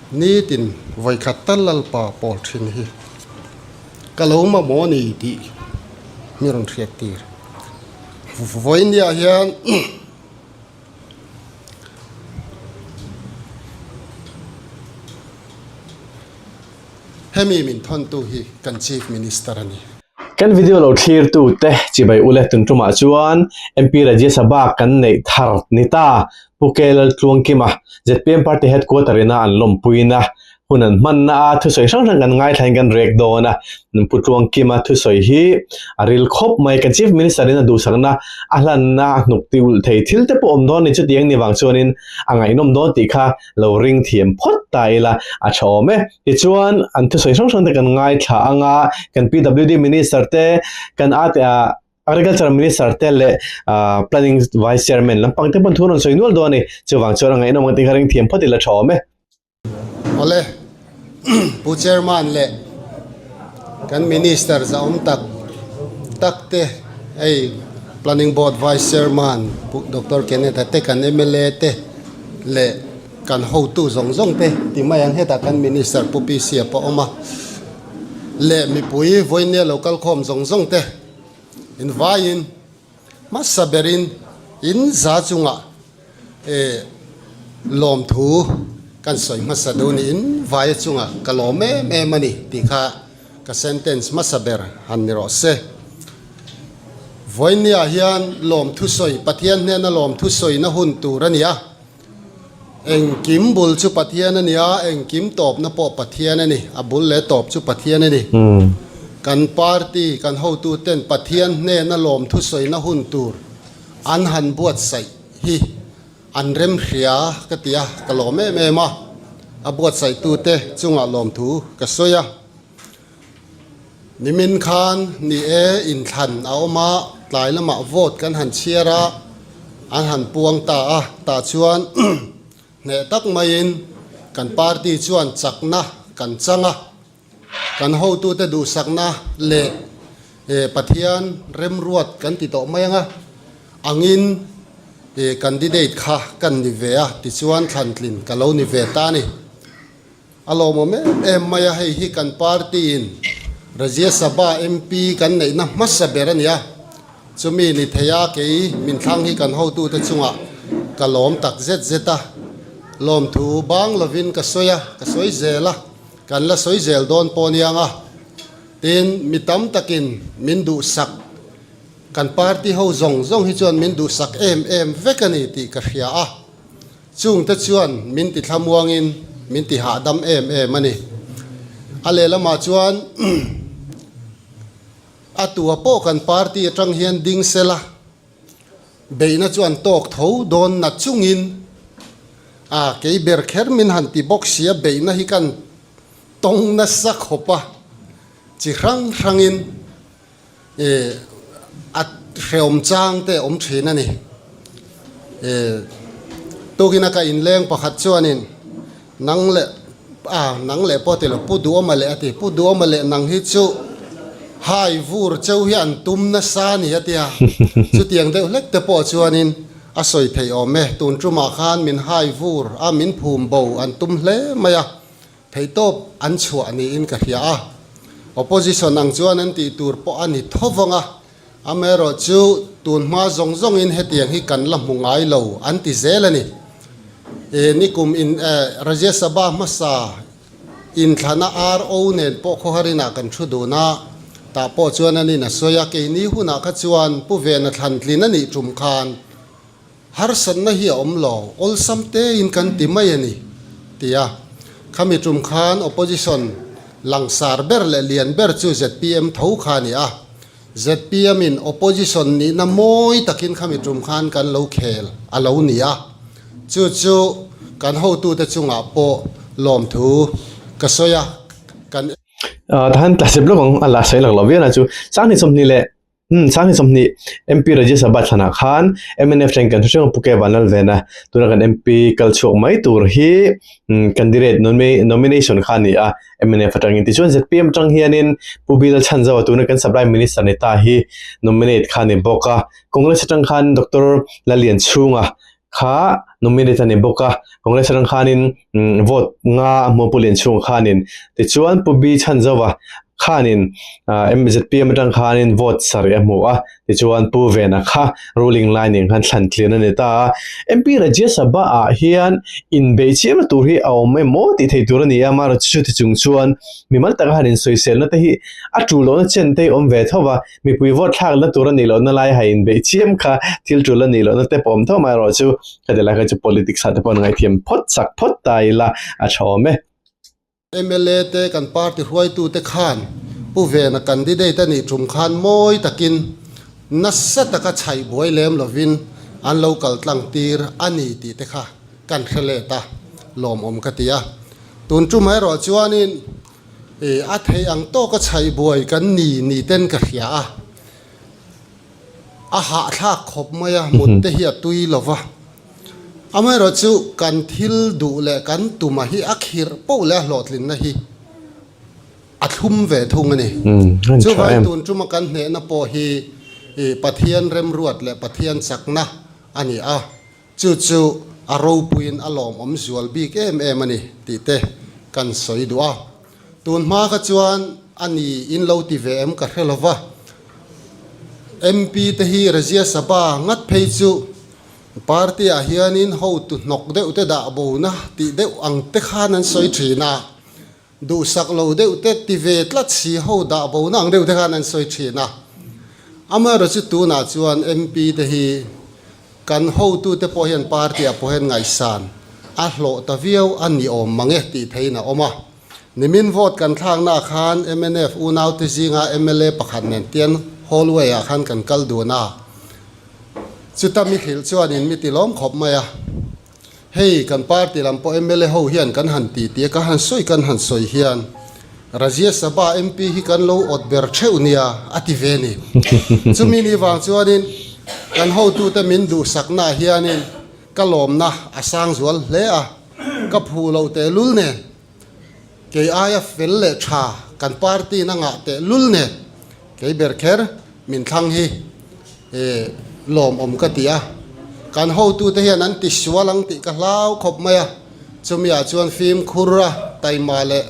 Nitin vawikhat tal Lalpa pawl thin hi ka lo mamawh a ni tih mi rawn hriat tir. Vawinia hian hemi min thawntu hi kan Chief Minister a ni. Kan video lo thlirtu te chibai ule tun tumah chuan MP Rajya Sabha kan neih thar ni ta Pu K Laltluangkima zpm Party Headquarter ina an lawmpuina hun an hmanna a thusawi hrang hrang kan ngaithlain kan rek dawn a, Pu Tluangkima thusawi hi a ril khawp mai. Kan Chief Minister in a duhsakna a hlanna a hnuk ti ulh thei thil te pawh awm dawn a ni chutiang ni vang chuanin a ngaihnawm dawn tih kha lo ring thiam phawt ta ila a tha awm e. Tichuan an thusawi hrang hrang te kan ngaithla anga kan PWD Minister te kan a Agriculture Minister te leh Planning Vice Chairman lampang te pawn thu rawn sawi nual dawn a ni. Chuvang chuan a ngaihnawm ang tih kha ring thiam phawt ila tha awm e. Awle, Pu Chairman leh kan Minister zahawm tak tak te, hei Planning Board Vice Chairman Pu Doctor Kenneth-a te, kan mla te leh kan hotu zawng zawng te ti mai ang hetah kan Minister Pu PC-a pawh a awm a, leh mipui vawinia lo kalkhawm zawng zawng te invaiin hmasa berin in za chungah eh lawmthu kan sawi hmasa duh ni in vaia chungah ka lawm em em a ni tih kha ka sentence hmasa ber han ni rawh se. Vawinia hian lawmthu sawi Pathian hnena lawmthu sawina hun tur a ni a. Engkim bul chu Pathian a ni a, engkim tawpna pawh Pathian a ni. A bul leh tawp chu Pathian a ni. Kan party, kan hotuten Pathian hnena lawmthu sawina hun tur an han buatsaih hi an remhria ka ti a, ka lawm em em a. A buatsaihtute chungah lawmthu ka sawi a. Nimin khan ni e inthlan a awm a, tlai lamah vote kan han chhiar a, an han puang ta a, tah chuan hneh tak maiin kan party chuan chakna kan chang a, kan hotute duhsakna leh Pathian remruat kan ti tawh mai ang a, angin candidate kha kan ni ve a, tichuan thlantlin ka lo ni ve ta a ni. A lawmawm em em mai a, hei hi kan party in Rajya Sabha MP kan neihna hmasa ber a ni a, chumi ni thei a kei min thlang hi kan hotute chungah ka lawm tak zet zet a, lawmthu bang lovin ka sawi a, ka sawi zel a, kan la sawi zel dawn pawh aniang a, tin mi tam takin min duhsak, kan party ho zawng zawng hi chuan min duhsak em em vek a ni tih ka hria a. Chungte chuan min ti thlamuangin min ti hahdam em em a ni. A lehlamah chuan a tua pawh kan party atang hian ding sela beihna chuan tawk tho dawn na chungin a kei ber kher min han ti bawk sia beihna hi kan tawng nasa khawp a, chi hrang hrangin A hrehawm chang te awm thin a ni. Tukin a ka inleng pakhat chuanin nang leh a nang leh pawh ti lo Pu Duhawma leh a ti. Pu Duhawma leh nang hi chu hai vur cheu hi an tum nasa a ni a ti a. Chutiang deuh hlek te pawh chuanin a sawi theih awm e. Tun tumah khan min hai vur a min phum bo an tum hle mai a. Theihtawp an chhuah niin ka hria a, opposition ang chuan an tih tur pawh a ni tho vang a, amaherawh chu tun hma zawng zawngin hetiang hi kan la hmu ngai lo an ti zel a ni. E nikum in Rajya Sabha hmasa inthlana RO nen pawh khawharinah kan thu dun a, tah pawh chuan an in a sawi a, keini hunah kha chuan Pu Vena thlantlin a nih tum khan Harsatna hi a awm lo, awlsam tein kan ti mai a ni, ti a. Khami tum khan opposition langsar ber leh lian ber chu zpm tho kha a ni a. Zpm in opposition nihna mawi takin khami tum khan kan lo khel a lo ni a. Chu chu kan hotute chungah pawh lawmthu ka sawi a, kan. Tahan tla sep lawk ang a la sawi lak lo viau na chu Sanghnih 20 leh Umm Sanghnih 20 MP Rajya Sabha thlanah khan mnf thleng kan hrehreng Pu Ke Vanlalvena tuna kan MP kal chhuak mai tur hi candidate nomination kha a ni a mnf atangin tichuan zpm atang hianin Pu Bill Chhanzova tuna kan supply minister ni ta hi nominate kha a ni bawk a Congress atang khan Doctor Lalianchhunga. kha nominate a ni bawk a, Congress atang khanin vote nga a hmu a Pu Lianchhunga khanin tichuan Pu B Chhanzova khanin ZPM atang khanin vote sarih a hmu a, tichuan Pu Vena kha ruling line nen khan thlan tlian a ni ta a. MP Rajya Sabha ah hian inbeih chiam na tur hi a awm em maw tih theih tur a ni a, amaherawhchu chuti chung chuan mimal taka han insawiselna te hi a tul lohna chen te hi awm ve tho va. Mipui vote thlakna tur a nih lohna lai ha inbeih chiam kha thil tul a nih lohna te pawh awm tho amaherawhchu khati lai kha chu politics ah te pawh an ngaihthiam phawt chak phawt ta ila a tha awm e. Mla te kan party hruaitute khan Pu Vena candidate a nih tum khan mawi takin nasa taka chhaih buai lem lovin an lo kal tlang tir a ni tih te kha kan hre let a, lawmawm ka ti a. Tun tum erawh chuanin I a theih ang tawka chhaih buai kan ni ni ten ka hria a, a hahthlak khawp mai a, mut te hi a tui lo va. Amaherawhchu kan thil duh leh kan tuma hi a khirh poh leh a hlawhtlinna hi a thlum ve thung a ni. Chuvangin tun tuma kan hnehna pawh hi Pathian remruat leh Pathian chakna a ni a. Chu chu a ropuiin a lawmawm zual bik em em a ni tih te kan sawi duh a. Tun hma kha chuan a ni in lo ti ve em ka hre lo va. MP te hi Rajya Sabha ngat phei chu party ah hianin hotu hnawk deuh te dah bona tih deuh ang te khan an sawi thin a. Duhsak lo deuh te ti ve tlat si ho dah bona ang deuh te khan an sawi thin a. Amaherawhchu tunah chuan MP te hi kan hotute pawh hian party ah pawh hian ngaihsan a hlawh ta viau a ni awm mang e tih theihin a awm a. Nimin vote kan thlakna ah khan mnf unaute zinga mla pakhat nen tian hallway ah khan kan kal dun a. Chuta mi hrilh chuanin mi ti lawm khawp mai a. Hei kan party lam pawh mla ho hian kan han ti tia ka han sawi kan han sawi hian Rajya Sabha MP hi kan lo awt ber theuh nia a ti ve ni. Chumi ni vang chuanin kan hotute min duhsaknaah hianin ka lawmna a sang zual hle a, ka phu lo tehlul nen kei aia fel leh tha kan party na ngah tehlul nen Kei ber kher min thlang hi lawmawm ka ti a, kan hotute hian an ti sual ang tih ka hlau khawp mai a, chumiah chuan fimkhur a taima leh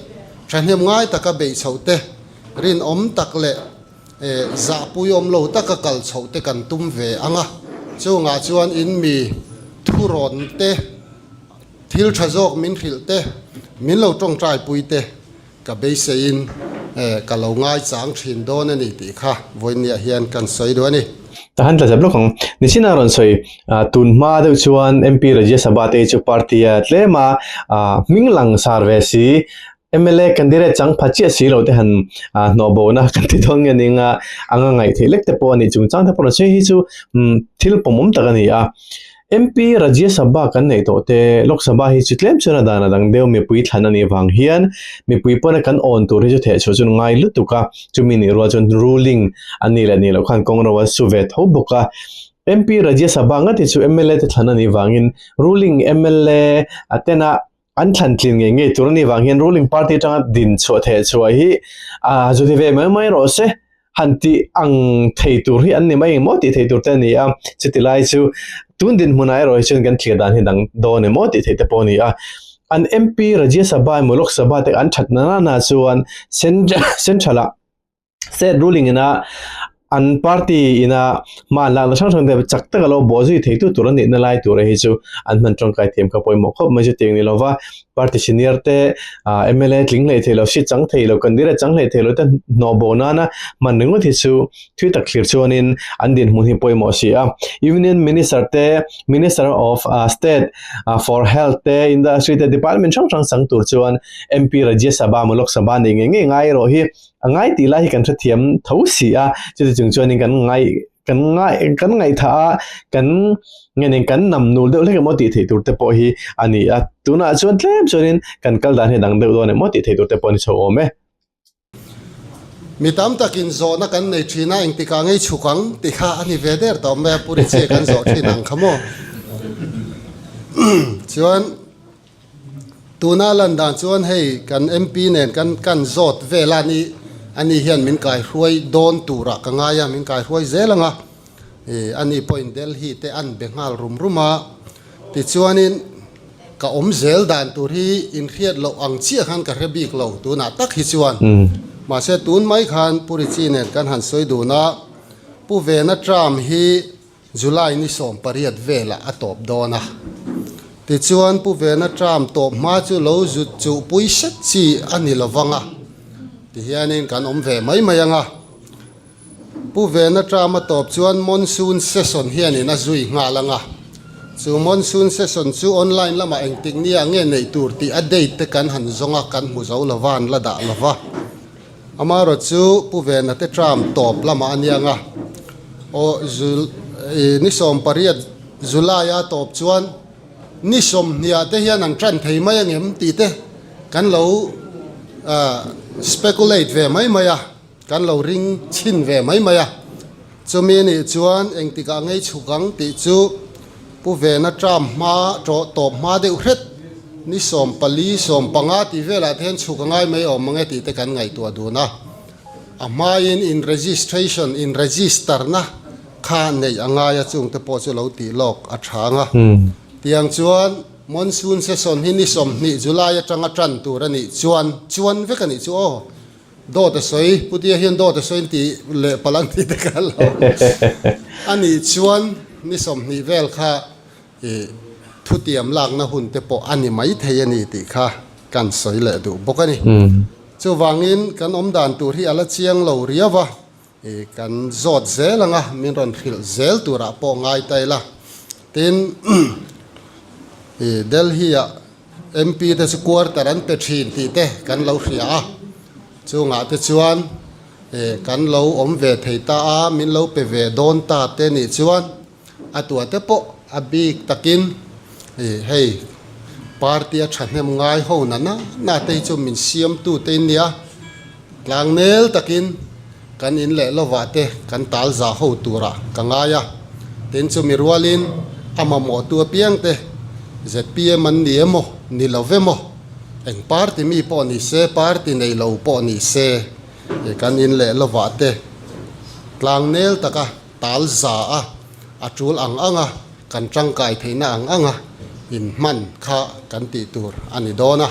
thahnem ngai taka beih chhoh te, rinawm tak leh zahpui awm lo taka kal chhoh te kan tum ve ang a, chungah chuan in mi thurawn te, thil tha zawk min hrilh te, min lo tawngtaipui te. Ka beiseiin ka lo ngaichang thin dawn a ni tih kha vawinia hian kan sawi duh a ni. Ta han tla zep lawk ang. Nichina rawn sawi, tun hma deuh chuan MP Rajya Sabha te hi chu party a tlem a, hming lang sar ve si, mla candidate chang pha chiah si lo te han hnawh bona kan ti dawn nge ning a, anga ngaih theih lek te pawh a nih chungchang te pawh rawn sawi hi chu thil pawmawm tak a ni a. MP Rajya Sabha kan neih tawh te, Lok Sabha hi chu tlem chuan a dan a dang deuh mipui thlan a nih vang hian mipui pawn a kan awn tur hi chu theh chhuah chu ngai lutuk a, chumi nih rual chuan ruling an nih leh nih loh khan kawng ro a su ve tho bawk a. MP Rajya Sabha ngat hi chu mla te thlan a nih vangin ruling mla a tena An thlan tlin ngei ngei tur a nih vang hian ruling party atanga din chhuah theh chhuah hi a zu ti ve mai mai rawh se han tih ang thei tur hi an ni mai engmaw tih thei tur te a ni a, chuti lai chu tun dinhmunah erawh hi chuan kan thlir dan hi dang dawn emaw tih theih te pawh a ni a. An MP Rajya Sabha emaw Lok Sabha te an that na na chuan central ah State ruling ina an party ina hma an lakna hrang hrang te chak taka lo bawh zui thei tu tur a nihna lai tura hi chu an hman tangkai thiam kha pawimawh khawp mai chu tiang ni lova party senior te ah mla tling hlei thei lo seat chang thei lo candidate chang hlei thei lo te hnawh bo nana hman ringawt hi chu thui tak thlir chuanin an dinhmun hi pawimawh si a. Union minister te minister of state for health te industry te department hrang hrang chang tur chuan MP Rajya Sabha emaw Lok Sabha nei ngei ngei ngai erawh hi A ngai tih lai hi kan hrethiam tho si a, chuti chung chuanin kan ngai kan ngai kan ngaihthah a, kan nge nen kan nam nul deuh hlek emaw tih theih tur te pawh hi a ni a, tunah chuan tlem chuanin kan kal dan hi a dang deuh dawn emaw tih theih tur te pawh a ni chho awm e. Mi tam takin zawhna kan nei thin a, engtikah ngei chhuk ang tih kha a ni ve der tawh mai a, Puri chiah kan zawh thin ang kha maw? Chuan. Tuna lan dan chuan hei kan MP nen kan kan zawt vel a ni ani hian min kaihruai dawn turah ka ngai a, min kaihruai zel ang a, ih ani pawhin Delhi te an be nghal rum rum a. Tichuanin ka awm zel dan tur hi inhriat loh ang chiah khan ka hre bik lo tunah tak hi chuan. Mahse tun mai khan Pu Richie nen kan han sawi dun a, Pu Vena term hi July ni 18 velah a tawp dawn a. Tichuan Pu Vena term tawp hma chu lo zut chuh pui set chi a ni lovang a, tihianin kan awm ve mai mai ang a. Pu Vena term a tawp chuan Monsoon Session hianin a zui nghal ang a. Chu Monsoon Session chu online lamah engtik nia nge neih tur tih a date te kan han zawng a, kan hmu zo lova, an la dah lova. Amaherawh chu Pu Vena te term tawp lamah a nia ang a. Aw ni 18 July a tawp chuan ni 20 ah te hian an tan thei mai angem tih te kan lo speculate ve mai mai a. Kan lo ring chhin ve mai mai a, chumi nih chuan engtikah ngei chhuk ang tih chu Pu Vena term hma tawh tawp hma deuh hret ni 14, 15 tih velah te hian chhuk a ngai mai awm ang e tih te kan ngaihtuah dun a. A hmain in registration, in register na kha neih a ngai a, chung te pawh chu lo tih lawk a tha ang a. Tiang chuan Monsoon session hi ni 20 July atanga tan tur a nih chuan chuan vek a nih chu aw. Dawt a sawi, Putia hian dawt a sawi an tih leh palh ang tih te kha lo a nih chuan ni 20 vel kha ih thutiam lakna hun te pawh a ni mai thei a ni tih kha kan sawi leh duh bawk a ni. Chuvangin kan awm dan tur hi a la chiang lo riau a, ih kan zawt zel ang a, min rawn hrilh zel turah pawh ngai ta ila. Tin, ih Delhi-ah MP te chu quarter an pe thin tih te kan lo hria a, chungah te chuan kan lo awm ve thei ta a, min lo pe ve dawn ta te nih chuan a tua te pawh a bik takin hei party a thahnem ngai ho na na na te hi chu min siamtu te in nia, tlangnel takin kan in leh lovah te kan tal zah ho turah ka ngai a, tin chumi rualin a mamawhtu apiang te zpm an ni emaw ni lo emaw eng party mi pawh ni se party nei lo pawh ni se kan in leh lovah te tlangnel taka tal za a a tul ang ang a kan tangkai theihna ang ang a inhman kha kan tih tur a ni dawn a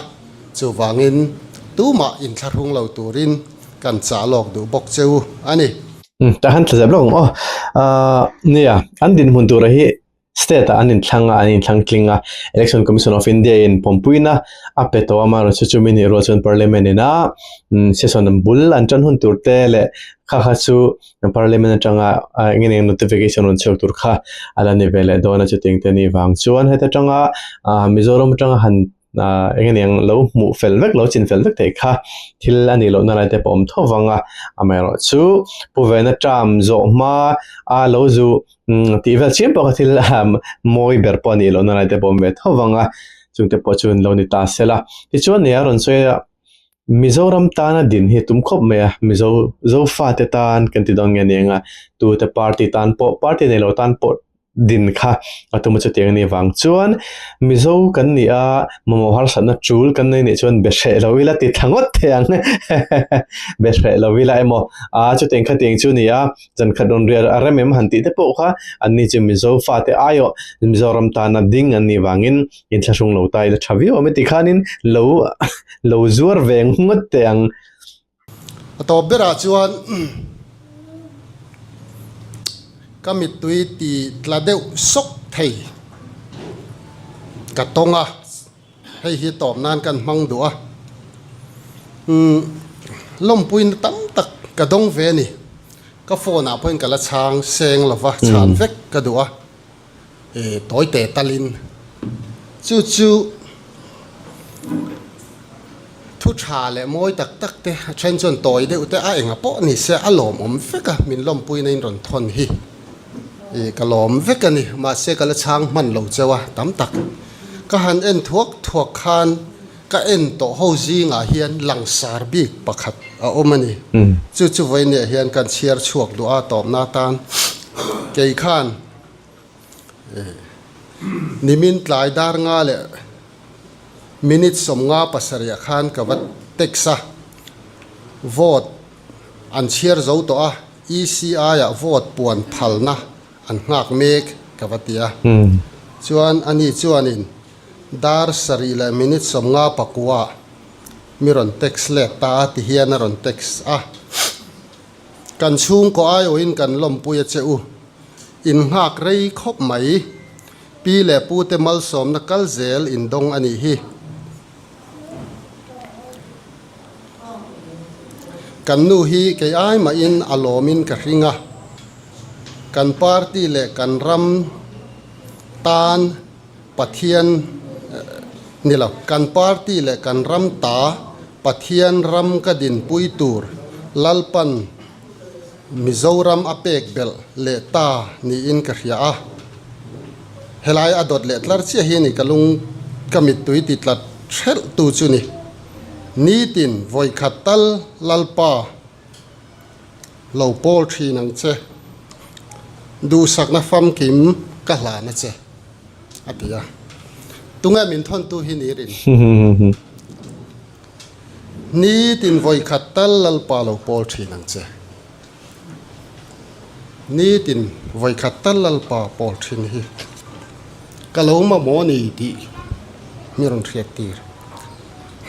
chuvangin tumah inthlahrung lo turin Kan chah lawk duh bawk che u a ni. Umm ta han tla zep lawk ang aw. Ahh nia an dinhmun tura hi state ah an inthlang a an inthlang tling a Election Commission of India in pawmpuina a pe tawh a amaherawhchu chu chumi nih rual chuan Parliament ina session an bul an tan hun tur te leh kha kha chu Parliament atanga eng nge notification rawn chhuak tur kha a la ni ve leh dawn a chutiang te nih vang chuan heta tanga ahh Mizoram atanga han ah eng aniang lo hmuh fel vek lo chin fel vek theih kha thil a nih lohna lai te pawh a awm tho vang a amaherawh chu Pu Vena term zawh hma a lo zu tih vel chiam pawh kha thil mawi ber pawh a nih lohna lai te pawh a awm ve tho vang a chung te pawh chu an lo ni ta se la tichuan nia rawn sawi a Mizoram tana din hi tum khawp mai a Mizo Zofate tan kan ti dawn nge aniang a tute party tan pawh party nei lo tan pawh din kha a tum a chutiang anih vang chuan Mizo kan ni a mamawh harsatna tul kan nei nih chuan be hreh lo ila ti thla ngawt thei ang be hreh lo ila emaw a chutiang khatiang chu ni a zan khat rawn rial a rem em han tih te pawh kha an ni chu Mizo fate aiawh Mizoram tana ding an nih vangin inthlahrung lo ta ila tha viau awm e ti khanin lo lo zuar ve ngawt teh ang. A tawp berah chuan ka mittui ti tla deuh sawk thei ka tawng a, hei hi tawp nan kan hmang duh a, umm lawmpuina tam tak ka dawng ve a ni, ka phone ah pawhin ka la chhang seng lo va, chhan vek ka duh a. Tawi teh talin chu chu thu tha leh mawi tak tak te a then chuan tawi deuh te a enga pawh ni se a lawmawm vek a min lawmpuina in rawn thawn hi ih ka lawm vek a ni mahse ka la chhang hman lo cheu a tam tak ka han en thuak thuak khan ka en tawh ho zingah hian langsar bik pakhat a awm a ni chu chu vawiinah hian kan chhiar chhuak duh a tawpna atan kei khan. Nimin tlai dar nga leh minute 57 ah khan ka va text a, vote an chhiar zo tawh a, ECI ah vote puan phalna an nghak mek ka va ti a. Chuan ani chuanin dar sarih leh minute 50 pakua mi rawn text let ta a ti hian a rawn text a. Kan chhungkaw aiawhin kan lawmpui a che u. In nghak rei khawp mai. Pi leh pu te malsawmna kal zel in dawng a nih hi. Kan nu hi kei ai mahin a lawmin ka hring a. Kan party leh kan ram tan Pathian ni lo, kan party leh kan ram ta Pathian ram ka dinpui tur Lalpan Mizoram a pek belh leh ta niin ka hria a. Helai a dawt leh tlar chiah hi ni ka lung ka mittui ti tlat hrelh tu chu ni. Nitin vawikhat tal Lalpa lo pawl thin ang che. Duhsakna famkim ka hlan a che a ti a. Tunge min thawntu hi ni rin? Nitin vawikhat tal Lalpa lo pawl thin ang che. Nitin vawikhat tal Lalpa pawl thin hi ka lo mamawh a ni tih mi rawn hriat tir.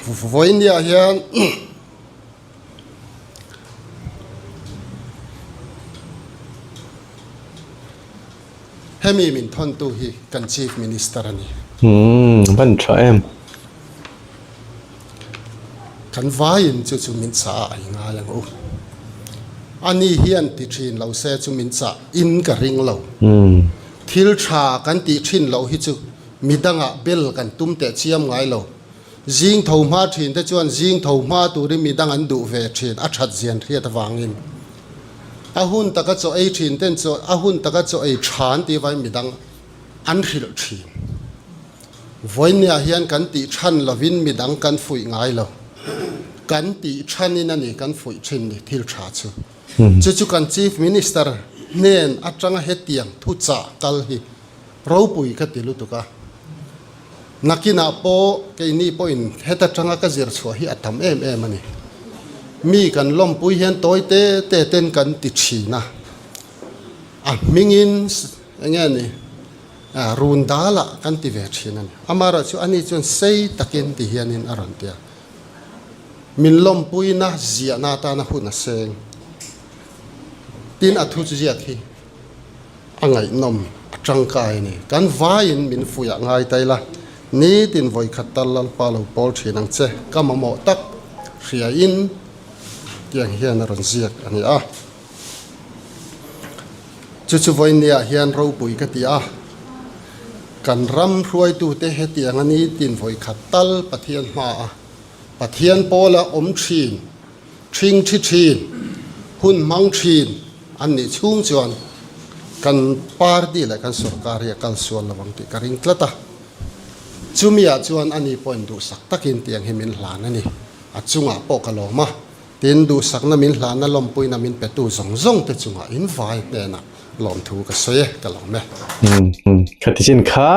Vawinia hian Hemi min thawntu hi kan Chief Minister a ni. Umm, van tha em. Kan vaiin chu chu min chah a i ngai ang u. Ani hian ti thin lo se chu min chah in ka ring lo. Thil tha kan tih thin loh hi chu midangah bel kan tum teh chiam ngai lo. Zing tho hma thin te chuan zing tho hma turin midang an duh ve thin a that zian hriat avangin. A hun taka chaw ei thin ten chaw a hun taka chaw ei tha an tih avangin midang an hrilh thin. Vawinia hian kan tih than lovin midang kan fuih ngai lo. Kan tih thanin a ni kan fuih thin ni thil tha chu. Chu chu kan Chief Minister hnen atanga hetiang thuchah kal hi Ropui ka ti lutuk a, nakinah pawh keini pawhin heta tanga ka zir chhuah hi a tam em em a ni. Mi kan lawmpui hian tawi te te ten kan ti thin a, a hmingin eng nge ni run dalah kan ti ve thin a ni. Amaherawhchu ani chuan sei takin ti hianin a rawn ti a, min lawmpuina ziahna atana hun a seng. Tin a thu chu ziak hi. A ngaihnawm a tangkai a ni. Kan vaiin min fuih ah ngai ta ila, nitin vawikhat tal Lalpa lo pawl thin ang che, ka mamawh tak hriain tiang hian a rawn ziak a ni a. Chu chu vawinia hian ropui ka ti a, kan ram hruaitute hetianga nitin vawikhat tal Pathian hma a Pathian pawla awm thin Ṭhing ṭhi ṭhin, hun hmang ṭhin an nih chhung chuan kan party leh kan sorkar hi a kal sual lo ang tih ka ring tlat a. Chumiah chuan ani pawhin duhsak takin tiang hi min hlan a ni. A chungah pawh ka lawm a, tin duhsakna min hlanna lawmpuina min petu zawng zawng te chungah in vai hnenah Lawmthu ka sawi e, ka lawm e. Khati chin kha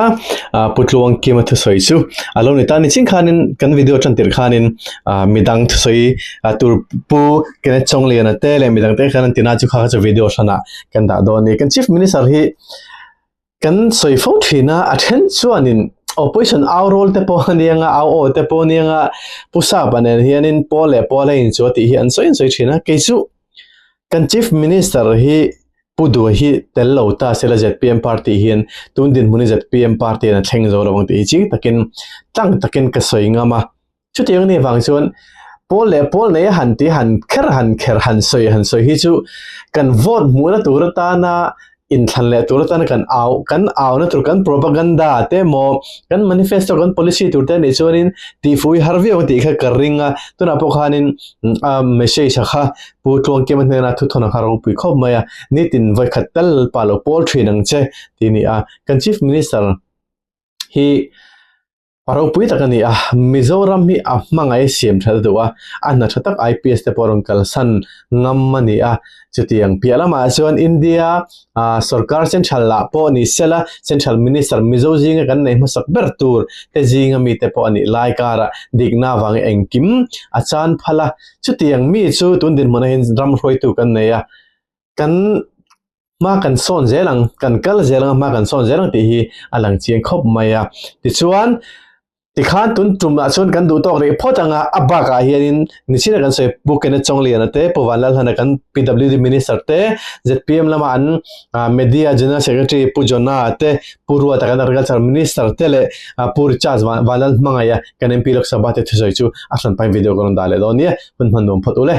Pu Tluang Kima thusawi chu a lo ni ta ni chin khanin kan video tan tir khanin midang thusawi tur Pu Kenneth Chawngliana te leh midang te khan an tina chu kha kha chu video hrana kan dah dawn a ni. Kan Chief Minister hi kan sawi fo thin a, a then chuanin opposition au rawl te pawh a nia nga, au aw te pawh a nia nga, Pu Sapa nen hianin pawl leh pawl a inchu a tih hi an sawi an sawi thin a, kei chu Kan Chief Minister hi Pu Duha hi tel lo ta sela zpm party hian tun dinhmun hi zpm party in a thleng zo lo ang tih hi ching takin tlang takin ka sawi ngam a. Chutiang anih vang chuan pawl leh pawl nei a han tih han kher han kher han sawi han sawi hi chu kan vote hmuhna tur atana inthlan leh tur atana kan au kan auna tur kan propaganda te emaw kan manifesto kan policy tur te anih chuanin tihfui har viau ang tih kha ka ring a tunah pawh khanin a message a kha Pu Tluangkima hnena thuthawn a kha ropui khawp mai a nitin vawikhat tal pa lo pawl thin ang che tih a ni a kan chief minister hi A ropui tak a ni a, Mizoram hi a hmangaih siam that a duh a, a hna tha tak IPS te pawh a rawn kalsan ngam a ni a, chutiang piah lamah chuan India sorkar central lah pawh ni sela central minister Mizo zinga kan nei hmasak ber tur te zinga mite pawh a nih lai karah dikna avangin engkim a chan phal a, chutiang mi chu tun dinhmunah hian ram hruaitu kan nei a, kan. Hma kan sawn zel ang, kan kal zel ang a, hma kan sawn zel ang tih hi a lang chiang khawp mai a. Tichuan, tikhan tun tumah chuan kan duh tawk rih phawt ang a, a bakah hianin nichina kan sawi Pu Kenneth Chawngliana te, Pu Vanlalhlana kan PWD Minister te, zpm lama an Media General Secretary Pu Jonah te, Pu Ruata kan Agriculture Minister te leh Pu Richard Vanlalhmangaia kan MP Lok Sabha te thusawi chu a hranpain video ka rawn dah leh dawn nia, hun hman nuam phawt ule.